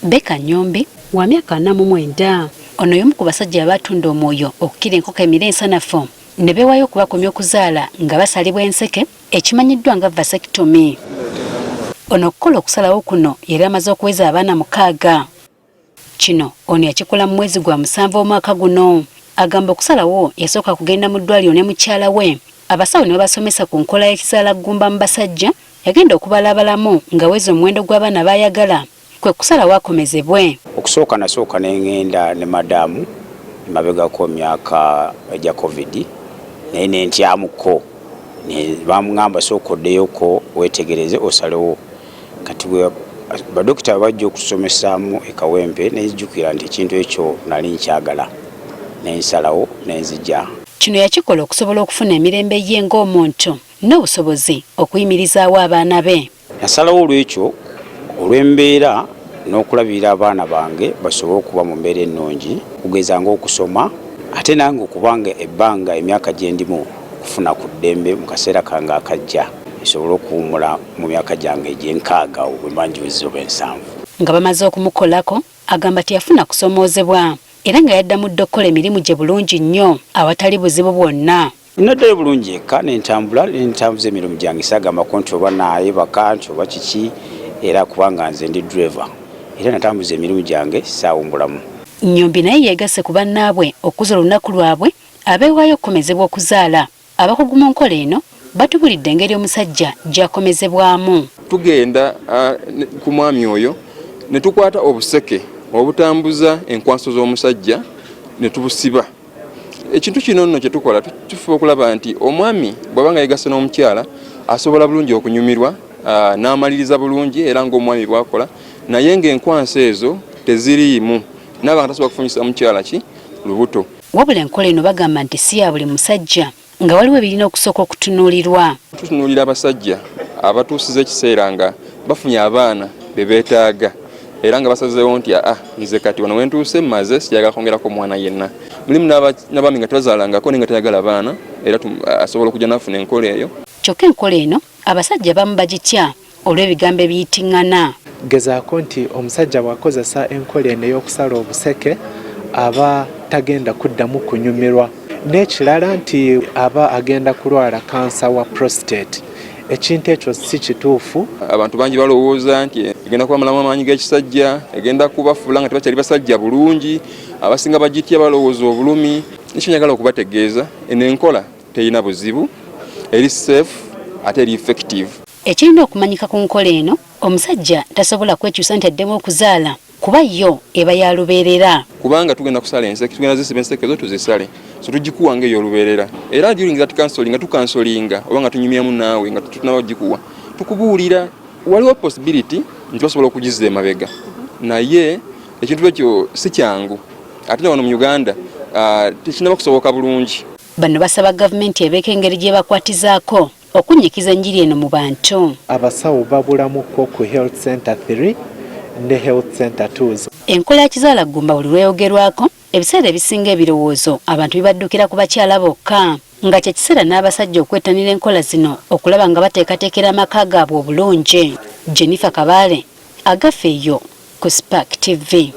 Baker Nyombi wa myaka 49. Ono y'omu ku basajja abaatunda omwoyo okukira enkoko emira ensanafu ne beewaayo okubakomya okuzaala nga basalibwa enseke ekimanyiddwa nga vasectomy. Ono okukola okusalawo kuno yali amaze okuweza abaana 6. Kino ono yakikola mu mwezi gwa 7 omwaka guno. Agamba okusalawo yasooka kugenda mu ddwaliro ne mukyala we, abasawo ne babasomesa ku nkola y'ekizaalaggumba mu basajja. Yagenda okubala abalamu ng'aweza omuwendo gw'abaana b'ayagala, kwe kusalawo akomezebwe. Okusooka nasooka ne ŋŋenda ne madaamu emabegako myaka egya COVID, naye ne ntyamuko, ne bamuŋŋamba sooka oddeyoko weetegereze osalewo. Kati bwe badokita bajja okusomesaamu e Kawempe, ne nzijukira nti ekintu ekyo nali nkyagala, ne nsalawo ne nzija. Kino yakikola okusobola okufuna emirembe ye ng'omuntu n'obusobozi okuyimirizaawo abaana be. Nasalawo olw'ekyo, olw'embeera n'okulabirira abaana bange basobole okuba mu mbeera ennungi, okugeza ng'okusoma, ate nange okubanga ebbanga emyaka gye ndimu okufuna ku ddembe mu kaseera kange akajja, nsobole okuwummula mu myaka gyange egy'enkaaga awo bwe mba njiwezezza oba 70. Nga bamaze okumukolako, agamba teyafuna kusoomoozebwa era nga yaddamu dda okukola emirimu gye bulungi nnyo awatali buzibu bwonna. Naddayo bulungi eka nentambula nentambuza emirimu gyange, saagambako nti oba naayebaka nti oba kiki, era kubanga nze ndi driver era natambuza emirimu gyange saawumbulamu. Nyombi naye yeegasse ku bannaabwe okukuza olunaku lwabwe abeewaayo okukomezebwa okuzaala. Abakugu mu nkola eno batubulidde engeri omusajja gy'akomezebwamu. Tugenda ku mwami oyo ne tukwata obuseke obutambuza enkwanso z'omusajja ne tubusiba. Ekintu kino nno kye tukola, tufuba okulaba nti omwami bw'aba nga yeegasse n'omukyala asobola bulungi okunyumirwa, n'amaliriza bulungi era ng'omwami bw'akola, naye ng'enkwanso ezo teziriimu n'aba nga tasobola kufunyisa mukyala ki lubuto. Wabula enkola eno bagamba nti si ya buli musajja, nga waliwo ebirina okusooka okutunuulirwa. Tutunuulira abasajja abatuusiza ekiseera nga bafunye abaana be beetaaga era nga basazeewo nti aa nze kati wano wentuuse mmaze, siyagala kwongerako omwana yenna. Mulimu n'abaami nga tebazaalangako naye nga tayagala baana, era asobola okujja n'afuna enkola eyo. Kyokka enkola eno abasajja abamu bagitya olw'ebigambo ebiyitiŋŋana. Gezaako nti omusajja bw'akozesa enkola eno ey'okusala obuseke aba tagenda kuddamu kunyumirwa. N'ekirala nti aba agenda kulwala kansa wa prostate. Ekintu ekyo si kituufu. Abantu bangi balowooza nti egenda kubamalamu amaanyi g'ekisajja, egenda kubafuula nga tebakyali basajja bulungi, abasinga bagitya balowooza obulumi. Ekyo njagala okubategeeza, eno enkola terina buzibu, eri safe ate eri effective. Ekirina okumanyika ku nkola eno, omusajja tasobola kwekyusa nti addemu okuzaala kuba yo eba ya lubeerera. Kubanga tugenda kusala enseke, tugenda zisiba enseke zo tuzisale, so tugikuwa nga ey'olubeerera. Era during that counseling, nga tukansolinga oba nga tunyumyamu naawe nga tutunaba gikuwa, tukubuulira waliwo possibility nti basobola okugizza emabega, naye ekintu ekyo si kyangu, ate ne wano mu Uganda tekinnaba kusoboka bulungi. Bano basaba gavumenti ebeeko engeri gy'ebakwatizaako okunnyikiza enjiri eno mu bantu. Abasawo babulamuko ku Health Center 3 ne Health Center 2. Enkola ya kizaalaggumba buli lw'eyogerwako, ebiseera ebisinga ebirowoozo abantu bibaddukira ku bakyala bokka, nga kye kiseera n'abasajja okwettanira enkola zino okulaba nga bateekateekera amaka gaabwe obulungi. Jennifer Kabaale, Agafeeyo ku Spark TV.